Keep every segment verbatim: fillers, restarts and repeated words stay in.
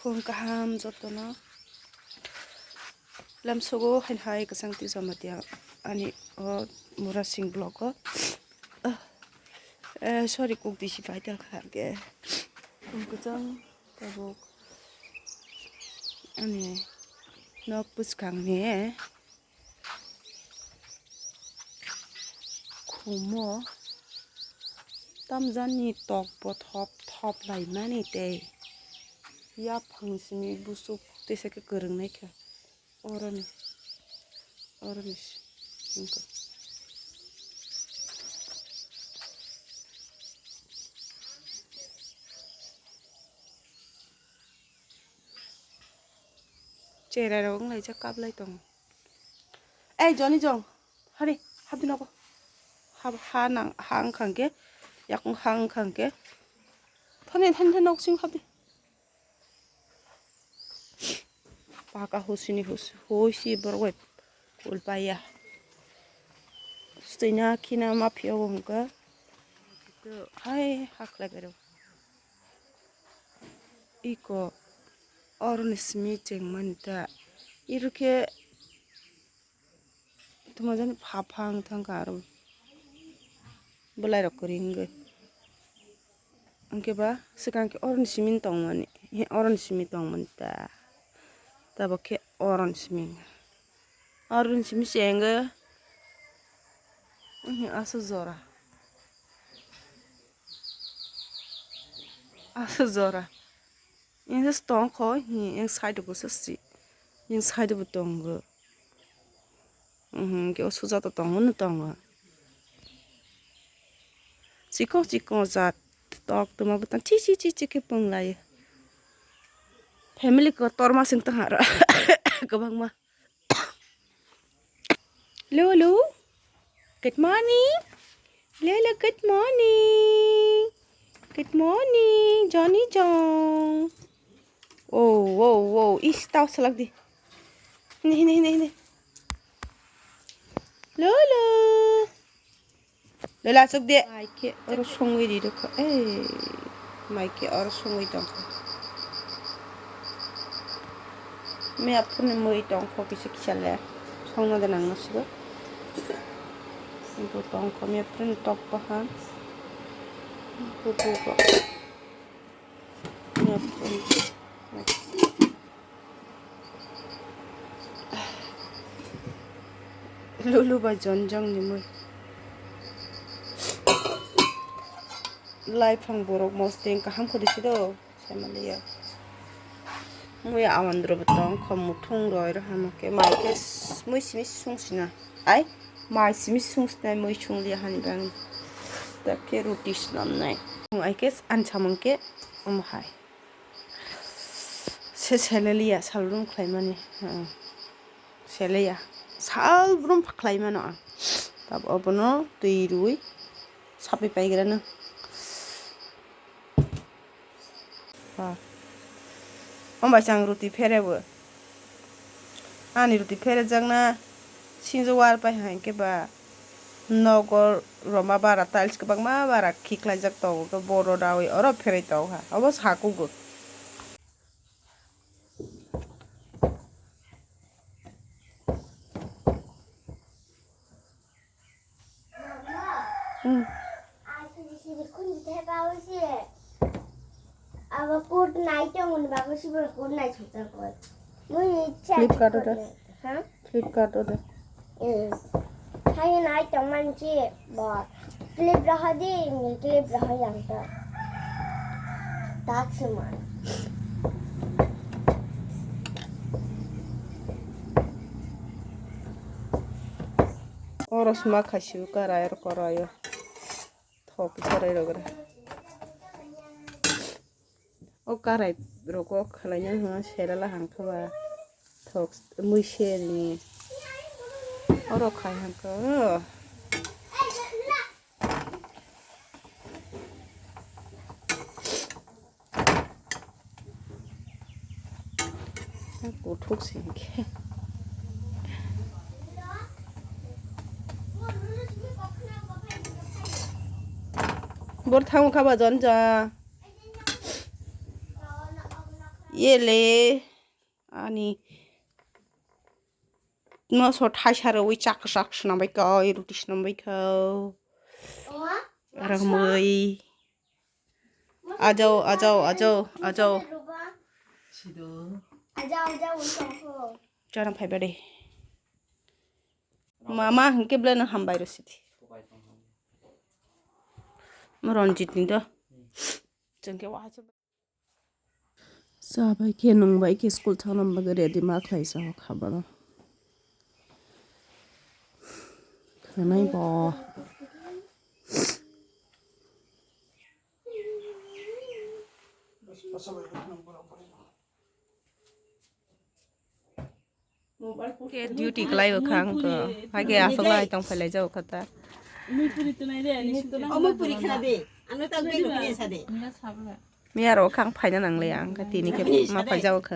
Kaham jotono. Lamsogo hain hai kwchang twi jamatia ani o Murasing vlog o. Ah, eh, sorry, kok bisi vital kha ke. Kwchang tabuk ani nok bwskang ni. Khumo tamjani tok bo thop thop laimani tei yaphang simi busuk tesa khe kwrwng naikha oroni oroni wngkha. Cherai rok wng laijak kap lai tongo. Ei, Joni jong, hari, habdi nogo. Hab-, ha nang, ha wngkha hwnkhe, yakung ha wngkha hwnkhe. Thani, thani, thani, nok sing habdi. Paka husini hus, husi borok bai kul paiya. Swtwina khina ma phiya bo hwnkhe. Hai, ha khlai bai rw. Iko, oroni simi chengmani ta. Irukhe, Tuma jani pha pha wng thang kha aro. Bwlai rok kwrwi wngwi. Hwnkhe ba swkang khe oroni simi tongmani. He oroni simi tongmani ta. Tabok khe oroni simi. Oroni simi se wngwi. Wnghi aswk jora. Aswk jora. Wngkhe tong kho, hi, wng side o bwsa si. Wng side o bo tongo. Mhm, hwnkhe o suja to tongo no tongo. Chikon chikon jat tok tuma bwtang chi chi chi chi khe pung lai. Family kotorma sing tong aro kwbangma. Lulu, good morning. Lulu, good morning. Good morning, Johnny Jong. Oh, wow, wow. Is, tao salak di. Hini, hini, hini, hini. Lulu. Lulu, aswk de. Mai khe oro songwi ri rwkha. Ei, mai khe oro songwi tongkha. Miya phuruni mui tongkho kisa kisa le. Songna de nang nasigo. Bo tongkho miya phuruni tok bahan. Bo, bo, bo. Miya phuruni. Lulu bai Johnny Jong ni mui. Lai phang borok mosdeng kaham kho disi do. Saimaliya. Mui amandro bo tong kho muthung roi rw hama khe mai khe mui simi sung sina. Ai mai simi sung sina mui sung liya hani bang. Ta khe roti snam nai. Mui ai khe ani samung khe omo hai. Se seleliya salrum khlaimani. Hmm. Seleya. Salbrum khlaimano ang. Tab obono twi rwi sapi paigrano. Ha. Ombai chang ruti pherebo. Ani ruti pherejakna sinjo war pai hai khe ba nogo roma bara tiles kwbangma bara khiklaijak tongo khe boro rawi oro pherai tongo ha. Obo sakugo. Hmm. Abo kut nai tongmani bagwi sibo kut nai sujak koi. Mui ni chat Flipkart order. Koi. Ha? Flipkart order. Hmm. Hai nai tongmani si bo. Clip rohodi, ni clip rohoi ang to. Tak sima. Oro sima khaisi karai oro koraio. Thok sarai rogra. O karai rogo khwlaina hwnba serala hangkha ba thok mui se rini. Oro khai hangkha. Kuthuk se hingkhe. Bor thango kha ba jon ja. Yele ani moso thaisa rwi chak chak swnam bai kha, oi ruti swnam bai kha. Rangmui. Ajao, ajao, ajao, ajao. Sido. Ajao, ajao, oi tongkho. Chana phaiba de. Mama hwnkhe belai no hambai rw sidi. Mo Ranjit ni do. Chwng khe waha cha bai khe, nung bai khe school thangna bagwi ready ma khlai sa kha bono. Khwnai bo. Khe duty kwlai o kha ang khe. Hai khe aswk lai tong phai lai jak kha ta. Omo puri khna de. Ano ta gwi rukni sa de. Miya ro kha ang phaina nang le ang khe tini khe ma phai jak kha.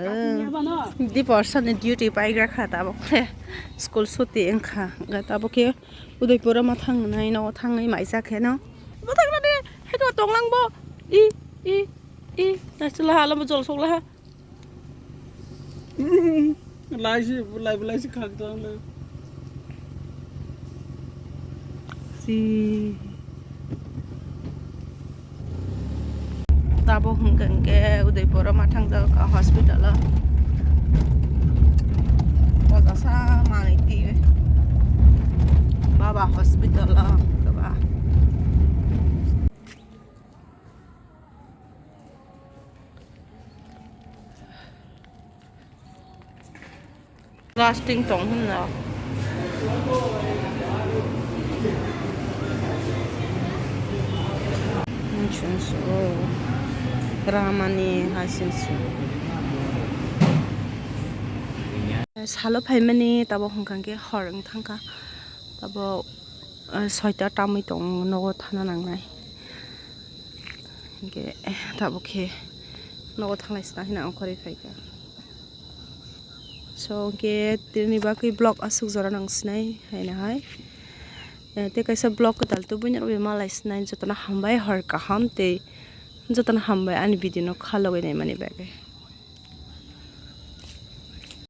Di porsa ni duty pai gra kha ta bo khe. School suti wng kha. Ga ta bo khe Udaipur ma thang nai no thang nai mai jak khe no. Bo thang na de. Hai khe tong lang bo. I, i, i. Naisla ha lo jol sok la ha. Laisi, lai, laisi khak jang le. Si. Tabuk hwnkhe hwnkhe Udaipur o ma thangjak hospital o. Pojasa manwi twi. Baba hospital o kaba. Lasting tong hwnna. Ramani hasinsu. Salo phaimani tabuk hwnkha khe hor wng thangkha. Tabuk, eh, soita tamwi tong nogo thana nangnai. Hwnkhe, eh, tabuk khe nogo thanglai sna hwnwi ang khorwi phaikha. So, hwnkhe tini bagwi vlog aswk jora nang sinai haino hai. Eh, tei kaisa vlog kwtal tubui nw rwgwi malai sinai, jotono hambai hor kaham tei jotono hambai ani video no khalogwi naimani bagwi.